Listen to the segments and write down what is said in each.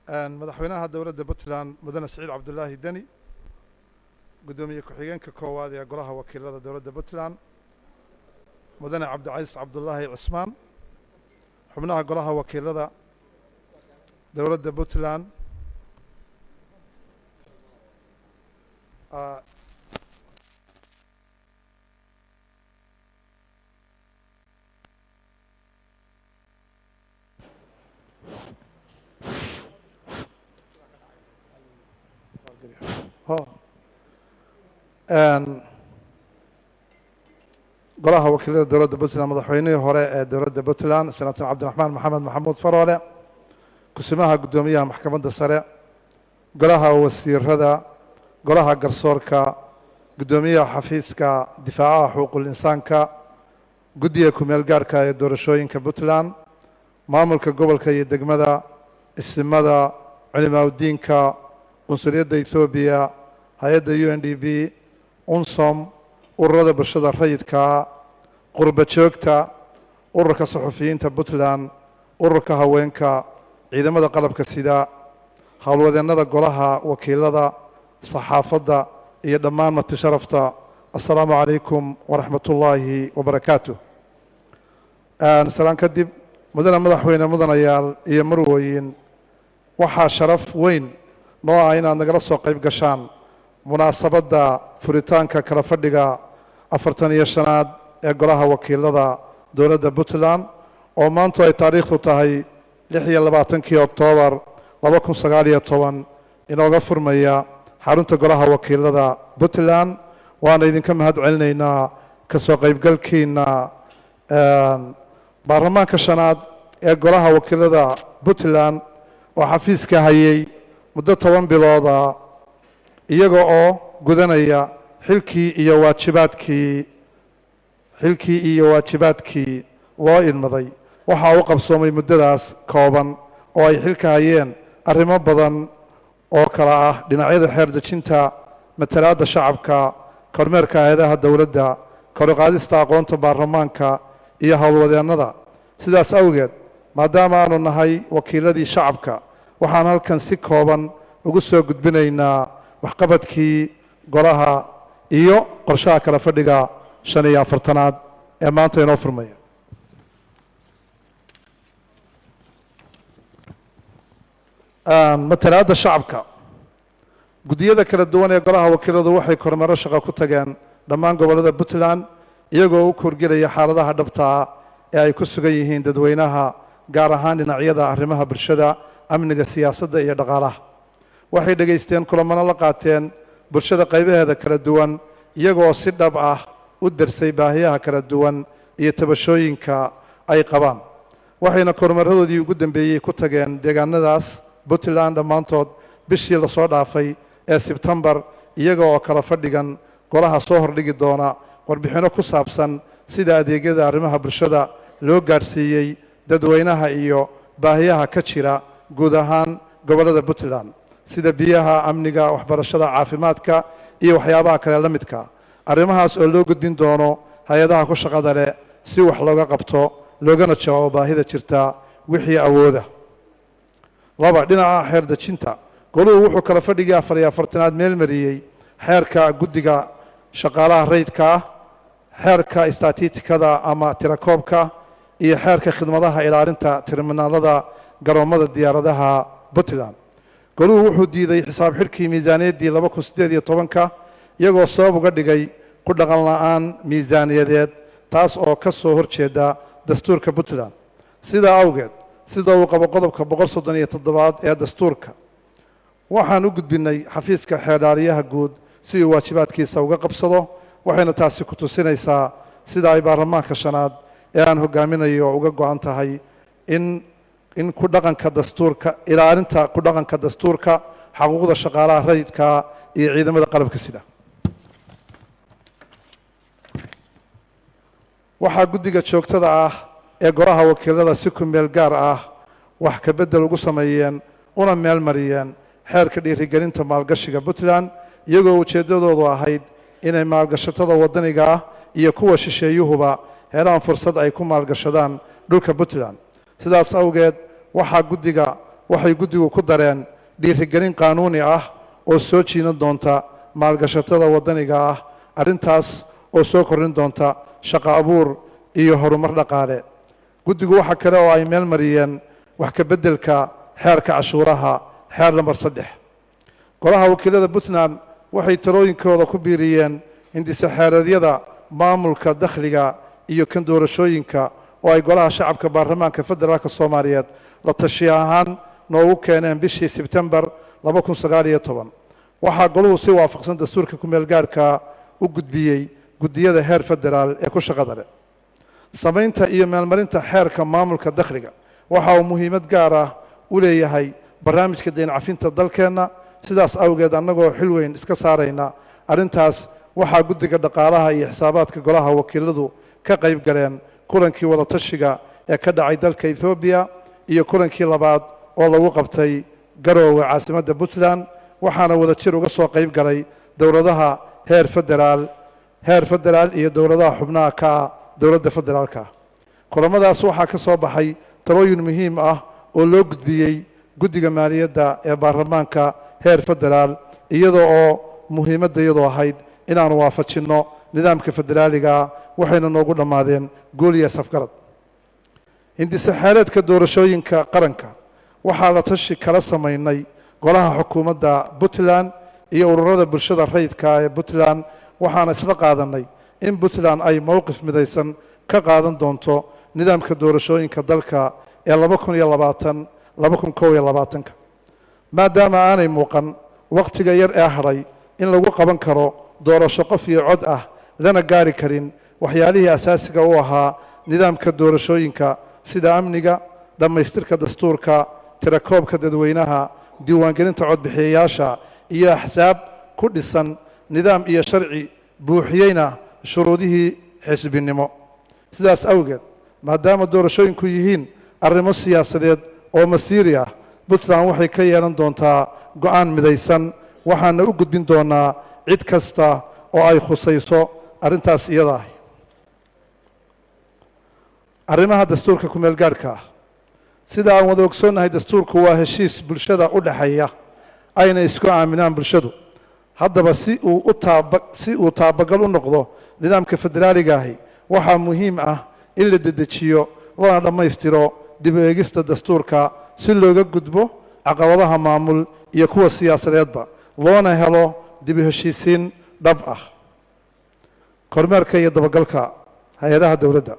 Madaxweynaha dowladda Puntland, Mudane Siciid Cabdulaahi Deni, guddoomiye ku-xigeenka koowaad ee golaha wakiilada dowladda Puntland, Mudane Cabdicasiis Cabdulaahi Cismaan, xubnaha golaha wakiilada dowladda Puntland, golaha wakiilada dowladda Puntland, madaxweynihii hore ee dowladda Puntland, Senator Cabdiraxmaan Maxamed Maxamuud Faroole, kusimaha guddoomiyaha maxkamadda sare, golaha wasiirada, golaha garsoorka, guddoomiyaha xafiiska difaacaha xuquuqul insaanka, guddiga kumeel gaarhka ee doorashooyinka Puntland, maamulka gobolka iyo degmada, isimada, culimaaudiinka, qunsuliyadda Etoobiya, hay-adda UNDP, UNSOM, ururada bulshada rayidka, qurba joogta, ururka suxufiyiinta Puntland, ururka haweenka, ciidamada qalabka sida, howlwadeennada golaha wakiilada, saxaafadda iyo dhammaan marti sharafta, assalaamu calaykum waraxmat ullaahi wabarakaatu. Salaan kadib, mudane madaxweyne, mudanayaal iyo marwooyin, waxaa sharaf weyn noo ah inaad nagala soo qayb gashaan munaasabadda furitaanka kala fadhiga 45aad ee golaha wakiilada dowladda Puntland, oo maantu ay taariikhdu tahay 26-kii Oktoobar 2019 inooga furmaya xarunta golaha wakiilada Puntland. Waana idinka mahad celinaynaa ka soo qaybgalkiina. Baarlamaanka shanaad ee golaha wakiilada Puntland oo xafiiska hayay muddo 10 bilooda, iyaga oo gudanaya xilkii iyo waajibaadkii loo idmaday, waxaa u qabsoomay muddadaas kooban oo ay xilka hayeen arrimo badan oo kala ah dhinacyada xeer dejinta, matalaadda shacabka, kormeerka hay-adaha dowladda, kor u qaadista aqoonta baarlamaanka iyo howlwadeennada. Sidaas awgeed, maadaama aanu nahay wakiiladii shacabka, waxaan halkan si kooban ugu soo gudbinaynaa waxqabadkii golaha iyo qorshaha kala fadhiga 45aad ee maanta inoo furmaya. Matalaadda shacabka: guddiyada kala duwan ee golaha wakiiladu waxay kormeero shaqo ku tageen dhammaan gobollada Puntland, iyagoo u kuurgelaya xaaladaha dhabtaa ee ay ku sugan yihiin dadweynaha, gaar ahaan dhinacyada arrimaha bulshada, amniga, siyaasadda iyo dhaqaalaha. Waxay dhegaysteen, kulamano la qaateen bulshada qaybaheeda kala duwan, iyagoo si dhab ah u darsay baahiyaha kala duwan iyo tabashooyinka ay qabaan. Waxayna kormeeradoodii ugu dambeeyey ku tageen deegaanadaas Puntland dhammaantood bishii lasoo dhaafay ee Sebtembar, iyaga oo kala fadhigan golaha soo hordhigi doona warbixinno ku saabsan sida adeegyada arrimaha bulshada loo gaadhsiiyey dadweynaha iyo baahiyaha ka jira guud ahaan gobollada Puntland, sida biyaha, amniga, waxbarashada, caafimaadka iyo waxyaabaha kale la midka. Arrimahaas oo loo gudbin doono hay-adaha ku shaqada leh si wax looga qabto loogana jawaabo baahida jirta wixii awooda. Laba, dhinaca xeer dejinta: goluhu wuxuu kala fadhigii 44aad meel mariyey xeerka guddiga shaqaalaha rayidka ah, xeerka istatitikada ama tirakoobka iyo xeerka khidmadaha ilaalinta terminaalada garoomada diyaaradaha Puntland. Goluhu wuxuu diiday xisaab xidhkii miisaaniyaddii 2018-ka, iyagoo sabab uga dhigay ku dhaqan la'aan miisaaniyadeed, taas oo ka soo horjeeda dastuurka Puntland. Sidaa awgeed, sida uu qabo qodobka 137aad ee dastuurka, waxaan u gudbinay xafiiska xeerdhaaliyaha guud si uu waajibaadkiisa uga qabsado. Waxayna taasi ku tusinaysaa sida ay baarlamaanka shanaad ee aan hogaaminayo uga go'an tahay in ku dhaqanka dastuurka, ilaalinta ku dhaqanka dastuurka, xaquuqda shaqaalaha rayidka iyo ciidamada qalabka sida. Waxaa guddiga joogtada ah ee golaha wakiilada si ku meel gaar ah wax ka beddel ugu sameeyeen una meel mariyeen xeerka dhiirigelinta maalgashiga Puntland, iyagoo ujeeddadoodu ahayd inay maalgashatada waddaniga ah iyo kuwa shisheeyuhuba helaan fursad ay ku maalgashadaan dhulka Puntland. Sidaas awgeed, waxaa guddiga waxay guddigu ku dareen dhiirigelin qaanuuni ah oo soo jiidan doonta maalgashatada waddaniga ah, arrintaas oo soo kordhin doonta shaqo abuur iyo horumar dhaqaale. Guddigu waxa kale oo ay meel mariyeen wax ka beddelka xeerka cashuuraha, xeer lambar 3. Golaha Wakiilada Puntland waxay talooyinkooda ku biiriyeen hindise xeereedyada maamulka dakhliga iyo kan doorashooyinka oo ay Golaha Shacabka Baarlamaanka Federaalka Soomaaliyeed la tashi ahaan noogu keeneen bishii Sebtembar 2019. Waxaa goluhu si waafaqsan dastuurka ku-meelgaarka u gudbiyey guddiyada heer federaal ee ku shaqada leh samaynta iyo meelmarinta xeerka maamulka dakhliga. Waxa uu muhiimad gaar ah u leeyahay barnaamijka deyn cafinta dalkeenna. Sidaas awgeed, annagoo xil weyn iska saarayna arrintaas, waxaa guddiga dhaqaalaha iyo xisaabaadka Golaha Wakiiladu ka qayb galeen kulankii wadatashiga ee ka dhacay dalka Etoobiya iyo kulankii labaad oo lagu qabtay Garoowe, caasimadda Puntland. Waxaana wadajir uga soo qayb galay dowladaha heer federaal iyo dowladaha xubnaha ka ah dowladda federaalka. Kulamadaas waxaa ka soo baxay talooyin muhiim ah oo loo gudbiyey guddiga maaliyadda ee baarlamaanka heer federaal, iyadoo oo muhiimadda iyadoo ahayd inaanu waafajinno nidaamka federaaliga. Waxayna noogu dhammaadeen guul iyo safgarad. Hindise xeereedka doorashooyinka qaranka waxaa la tashi kala samaynay golaha xukuumadda Puntland iyo ururada bulshada rayidka ee Puntland. Waxaana isla qaadanay in Puntland ay mowqif midaysan ka qaadan doonto nidaamka doorashooyinka dalka ee 2020, 2021-ka, maadaama aanay muuqan wakhtiga yar ee hadhay in lagu qaban karo doorasho qof iyo cod ah, lana gaari karin waxyaalihii asaasiga u ahaa nidaamka doorashooyinka, sida amniga, dhammaystirka dastuurka, tirakoobka dadweynaha, diiwaangelinta codbixiyayaasha iyo axsaab ku dhisan nidaam iyo sharci, buuxiyeyna shuruudihii xisbinimo. Sidaas awgeed, maadaama doorashooyinku yihiin arrimo siyaasadeed oo masiiri ah, Puntland waxay ka yeelan doontaa go'aan midaysan, waxaana u gudbin doonaa cid kasta oo ay khusayso arrintaas iyada ah. Arrimaha dastuurka kumeel gaadhka ah, sida aan wada ogsoonnahay, dastuurku waa heshiis bulshada u dhexeeya ayna isku aaminaan bulshadu. Haddaba, si uu taabagal u noqdo nidaamka federaaliga ahi, waxaa muhiim ah in la dedejiyo lana dhammaystiro dib u eegista dastuurka si looga gudbo caqabadaha maamul iyo kuwa siyaasadeedba, loona helo dib u heshiisiin dhab ah. Kormeerka iyo dabagalka hay-adaha dowladda.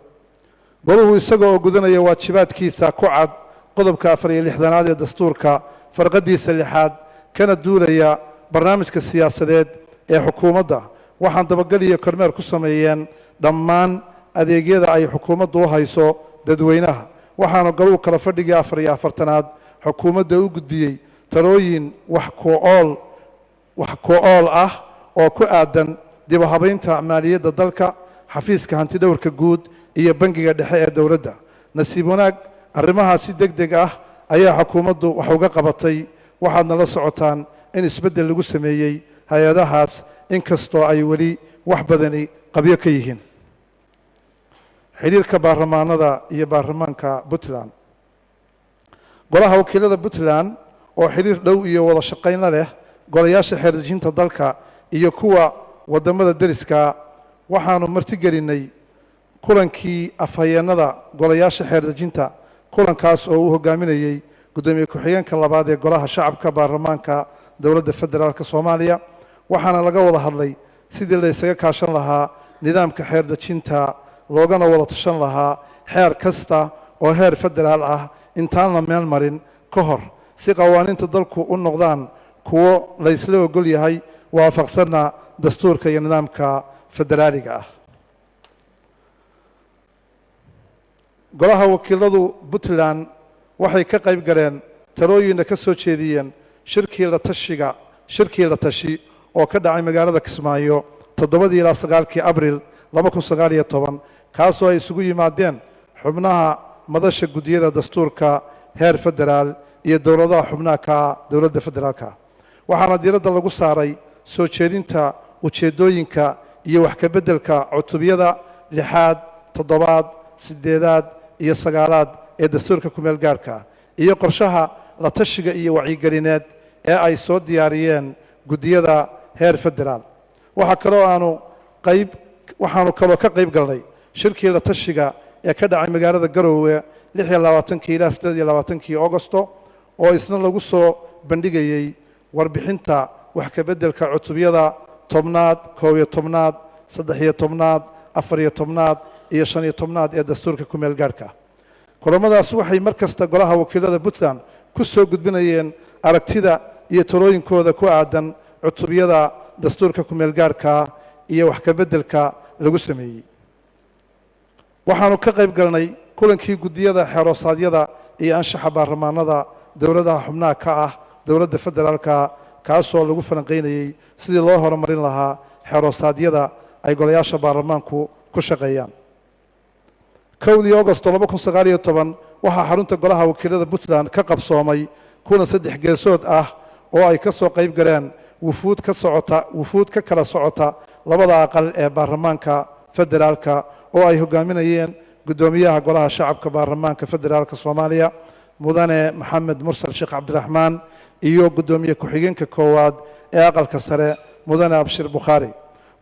Goluhu, isaga oo gudanaya waajibaadkiisa ku cad qodobka 64aad ee dastuurka, farqadiisa lixaad, kana duulaya barnaamijka siyaasadeed ee xukuumadda, waxaan dabagal iyo kormeer ku sameeyeen dhammaan adeegyada ay xukuumaddu u hayso dadweynaha. Waxaana goluhu kala fadhigii 44aad xukuumadda u gudbiyey talooyin wax ku ool ah oo ku aadan dib u habaynta maaliyadda dalka, xafiiska hantidhowrka guud iyo bangiga dhexe ee dowladda. Nasiib wanaag, arrimahaas si deg deg ah ayaa xukuumaddu wax uga qabatay. Waxaadna la socotaan in isbeddel lagu sameeyey hay-adahaas, inkastoo ay weli wax badani qabyo ka yihiin. Xidhiirka baarlamaanada iyo baarlamaanka Puntland. Golaha Wakiilada Puntland oo xidhiir dhow iyo wada shaqaynla leh golayaasha xeerdejinta dalka iyo kuwa waddamada deriska, waxaanu martigelinnay kulankii afhayeennada golayaasha xeerdejinta. Kulankaas oo uu hogaaminayey guddoomiye ku-xigeenka labaad ee Golaha Shacabka Baarlamaanka Dowladda Federaalka Soomaaliya. Waxaana laga wada hadlay sidii la isaga kaashan lahaa nidaamka xeerdejinta, loogana wada tashan lahaa xeer kasta oo heer federaal ah intaan la meel marin ka hor, si qawaaniinta dalku u noqdaan kuwo la ysla ogol yahay, waafaqsanna dastuurka iyo nidaamka federaaliga ah. Golaha Wakiiladu Puntland waxay ka qayb galeen, talooyinna ka soo jeediyeen shirkii la tashi oo ka dhacay magaalada Kismaayo 7-dii ilaa 9-kii Abril 2019, kaasoo ay isugu yimaadeen xubnaha madasha guddiyada dastuurka heer federaal iyo dowladaha xubnaha ka dowladda federaalka. Waxaana diiradda lagu saaray soo jeedinta ujeeddooyinka iyo wax ka beddelka cutubyada lixaad, toddobaad, sideedaad iyo sagaalaad ee dastuurka kumeel gaarka iyo qorshaha la tashiga iyo wacyigelineed ee ay soo diyaariyeen guddiyada heer federaal. Waxaa kaloo aanu qayb waxaanu kaloo ka qayb galnay shirkii la tashiga ee ka dhacay magaalada Garoowe 26-kii ilaa 28-kii Augosto, oo isna lagu soo bandhigayey warbixinta wax ka beddelka cutubyada 10aad, 11aad, 13aad, 14aad iyo 15aad ee dastuurka ku meel gaadhka ah. Kulamadaas waxay mar kasta Golaha Wakiilada Puntland ku soo gudbinayeen aragtida iyo talooyinkooda ku aadan cutubyada dastuurka ku meel gaadhkaa iyo wax ka beddelka lagu sameeyey. Waxaanu ka qayb galnay kulankii guddiyada xeeroorsaadyada iyo anshaxa baarlamaanada dowladaha xubnaha ka ah dowladda federaalka, kaasoo lagu falanqaynayey sidii loo horumarin lahaa xeeroorsaadyada ay golayaasha baarlamaanku ku shaqeeyaan. 1dii Augosto 2019 waxaa xarunta Golaha Wakiilada Puntland ka qabsoomay kulan saddex geesood ah oo ay ka soo qayb galeen wufuud ka kala socota labada aqal ee baarlamaanka federaalka, oo ay hogaaminayeen guddoomiyaha Golaha Shacabka Baarlamaanka Federaalka Soomaaliya, Mudane Maxamed Mursal Sheekh Cabdiraxmaan, iyo guddoomiye ku-xigeenka koowaad ee Aqalka Sare, Mudane Abshir Bukhaari.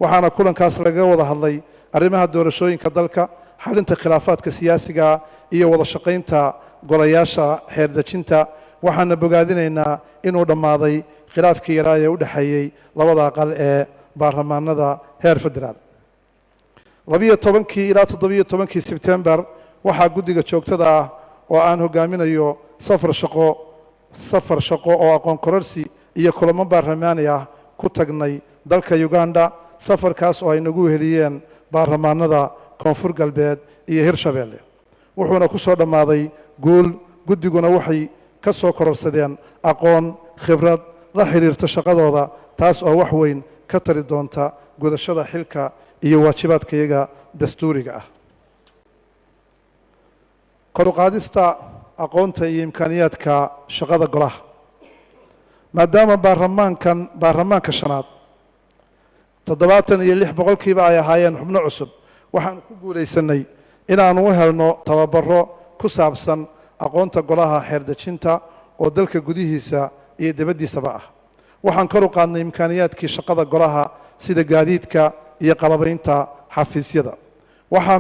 Waxaana kulankaas lagaga wada hadlay arrimaha doorashooyinka dalka, xalinta khilaafaadka siyaasiga iyo wada shaqaynta golayaasha xeerdejinta. Waxaana bogaadinaynaa inuu dhammaaday khilaafkii yaraa ee u dhexeeyey labada aqal ee baarlamaanada heer federaal. 12-kii ilaa 17-kii Sebtembar waxaa guddiga joogtada ah oo aan hogaaminayo safar shaqo oo aqoon kororsi iyo kulamo baarlamaani ah ku tagnay dalka Uganda, safarkaas oo ay nagu weheliyeen baarlamaanada Koonfur Galbeed iyo Hirshabeelle, wuxuuna ku soo dhammaaday guul. Guddiguna waxay ka soo kororsadeen aqoon, khibrad la xiriirta shaqadooda, taas oo wax weyn ka tari doonta gudashada xilka iyo waajibaadkayaga dastuuriga ah. Kor u qaadista aqoonta iyo imkaaniyaadka shaqada golaha. Maadaama baarlamaankan, baarlamaanka shanaad, 76% ay ahaayeen xubno cusub, waxaanu ku guulaysanay inaanu u helno tababaro ku saabsan aqoonta golaha xeerdejinta oo dalka gudihiisa iyo dibaddiisaba ah. Waxaan kor u qaadnay imkaaniyaadkii shaqada golaha, sida gaadiidka iyo qalabaynta xafiisyada. Waxaa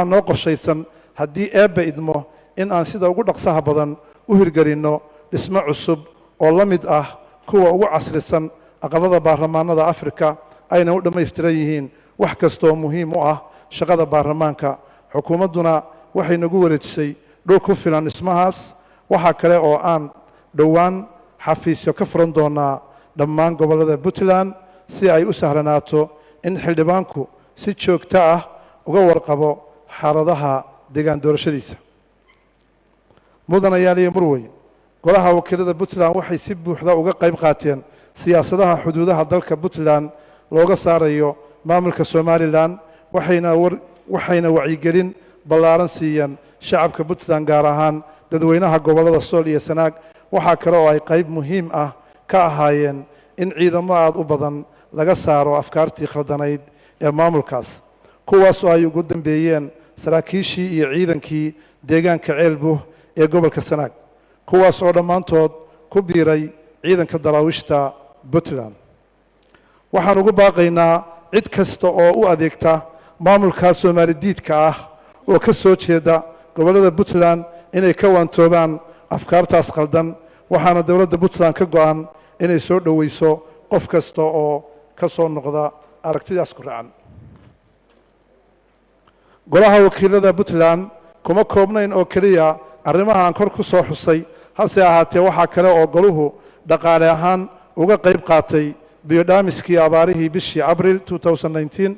noo qorshaysan, haddii Eebba idmo, in aan sida ugu dhaqsaha badan u hirgelinno dhismo cusub oo la mid ah kuwa ugu casrisan aqalada baarlamaanada Afrika, ayna u dhammaystiran yihiin wax kastaoo muhiim u ah shaqada baarlamaanka. Xukuumadduna waxay nagu wareejisay dhul ku filan dhismahaas. Waxaa kale oo aan dhowaan xafiisyo ka furan doonaa dhammaan gobollada Puntland, si ay u sahlanaato in xildhibaanku si joogto ah uga warqabo xaaladaha deegaan doorashadiisa. Mudanayaal iyo murweyn, Golaha Wakiilada Puntland waxay si buuxda uga qayb qaateen siyaasadaha xuduudaha dalka Puntland looga saarayo maamulka Somaliland, waxayna wacyigelin ballaaran siiyeen shacabka Puntland, gaar ahaan dadweynaha gobollada Sool iyo Sanaag. Waxaa kale oo ay qayb muhiim ah ka ahaayeen in ciidamo aada u badan laga saaro afkaartii khaldanayd ee maamulkaas, kuwaas oo ay ugu dambeeyeen saraakiishii iyo ciidankii deegaanka Ceelbuh ee gobolka Sanaag, kuwaas oo dhammaantood ku biiray ciidanka Daraawiishta Puntland. Waxaan ugu baaqaynaa cid kasta oo u adeegta maamulka Soomaali diidka ah oo ka soo jeeda gobollada Puntland inay ka waantoobaan afkaartaas khaldan, waxaana dowladda Puntland ka go'an inay soo dhoweyso qof kasta oo ka soo noqda aragtidaas ku raacan. Golaha Wakiilada Puntland kuma koobnayn oo keliya arrimaha aan kor ku soo xusay, hase ahaatee waxaa kale oo goluhu dhaqaale ahaan uga qayb qaatay biyodhaamiskii abaarihii bishii Abril 2019,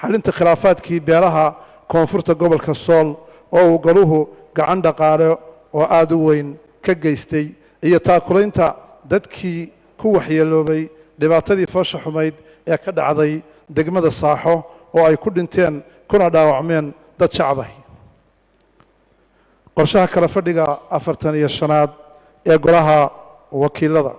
xalinta khilaafaadkii beelaha koonfurta gobolka Sool oo uu goluhu gacan dhaqaale oo aada u weyn ka geystay, iyo taakulaynta dadkii ku waxyeeloobay dhibaatadii foosha xumayd ee ka dhacday degmada Saaxo, oo ay ku dhinteen kuna dhaawacmeen dad shacab ahi. Qorshaha kala fadhiga 45aad ee Golaha Wakiilada.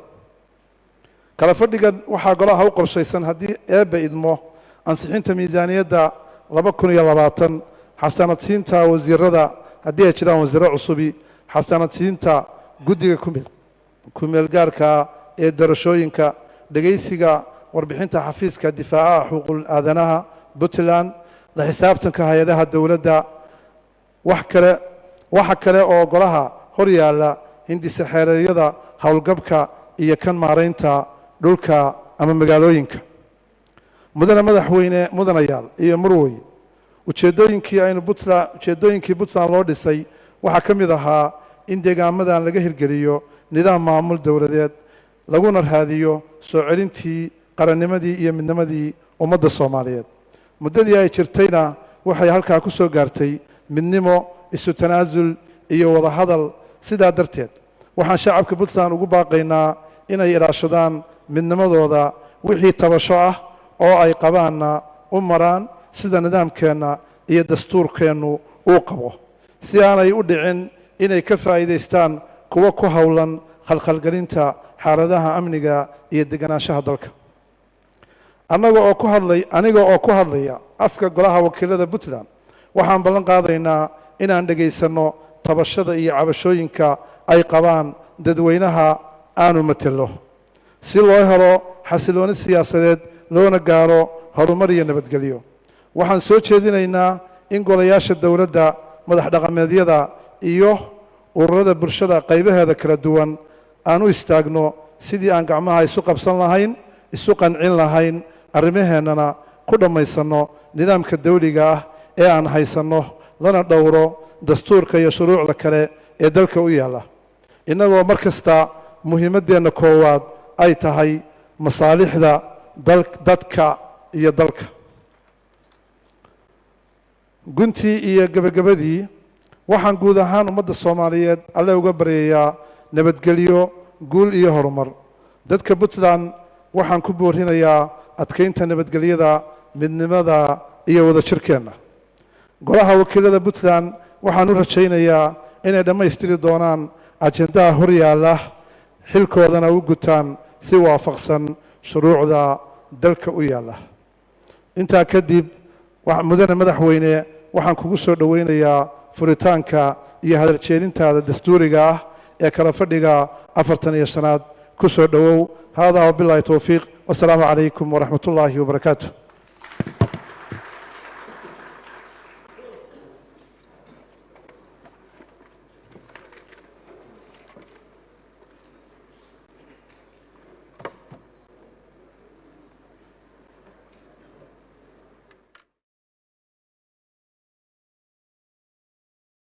Kala fadhigan waxaa golaha u qorshaysan, haddii Eebba idmo, ansixinta miisaaniyadda 2020, xasanadsiinta wasiirada haddii ay jiraan wasiirro cusubi, xasanadsiinta Guddiga Kumeelgaarka ee doorashooyinka, dhegaysiga warbixinta xafiiska difaacaha xuquuqul aadanaha Puntland, la xisaabtanka hay-adaha dowladda. Wax kale, waxa kale oo golaha hor yaalla hindise xeereedyada howlgabka iyo kan maaraynta dhulka ama magaalooyinka. Mudane madaxweyne, mudanayaal iyo murwey, ujeeddooyinkii aynu Puntland, ujeeddooyinkii Puntland loo dhisay waxaa ka mid ahaa in deegaamadan laga hirgeliyo nidaam maamul dowladeed, laguna raadiyo soo celintii qarannimadii iyo midnimadii ummadda Soomaaliyeed. Muddadii ay jirtayna waxay halkaa ku soo gaartay midnimo, isu tanaasul iyo wadahadal. Sidaa darteed waxaan shacabka Puntland ugu baaqaynaa inay ilaashadaan midnimadooda, wixii tabasho ah oo ay qabaanna u maraan sida nidaamkeenna iyo dastuurkeennu uu qabo, si aanay u dhicin inay ka faa'iidaystaan kuwa ku howlan khalkhalgelinta xaaladaha amniga iyo deganaanshaha dalka. Annaga oo ku hadlay, aniga oo ku hadlaya afka Golaha Wakiilada Puntland, waxaan ballan qaadaynaa inaan dhegaysanno tabashada iyo cabashooyinka ay qabaan dadweynaha aanu matelo, si loo helo xasilooni siyaasadeed loona gaaro horumar iyo nabadgelyo. Waxaan soo jeedinaynaa in golayaasha dowladda, madax dhaqameedyada iyo ururada bulshada qaybaheeda kala duwan aan u istaagno sidii aan gacmaha isu qabsan lahayn, isu qancin lahayn, arrimaheennana ku dhammaysanno nidaamka dawliga ah ee aan haysanno, lana dhowro dastuurka iyo shuruucda kale ee dalka u yaalla, innagoo mar kasta muhiimaddeenna koowaad ay tahay masaalixda dadka iyo dalka. Guntii iyo gebagabadii, waxaan guud ahaan ummadda Soomaaliyeed Alle uga baryayaa nabadgelyo, guul iyo horumar. Dadka Puntland waxaan ku boorinayaa adkaynta nabadgelyada, midnimada iyo wadajirkeenna. Golaha Wakiilada Puntland waxaan u rajaynayaa inay dhammaystiri doonaan ajendaha hor yaalla, xilkoodana u gutaan si waafaqsan shuruucda dalka u yaalla. Intaa kadib, mudane madaxweyne, waxaan kugu soo dhoweynayaa furitaanka iyo hadaljeedintaada dastuuriga ah ee kala fadhiga 45aad. Ku soo dhowow. Haadaa wabilaahi towfiiq, wasalaamu calaykum waraxmat ullaahi wabarakaatu.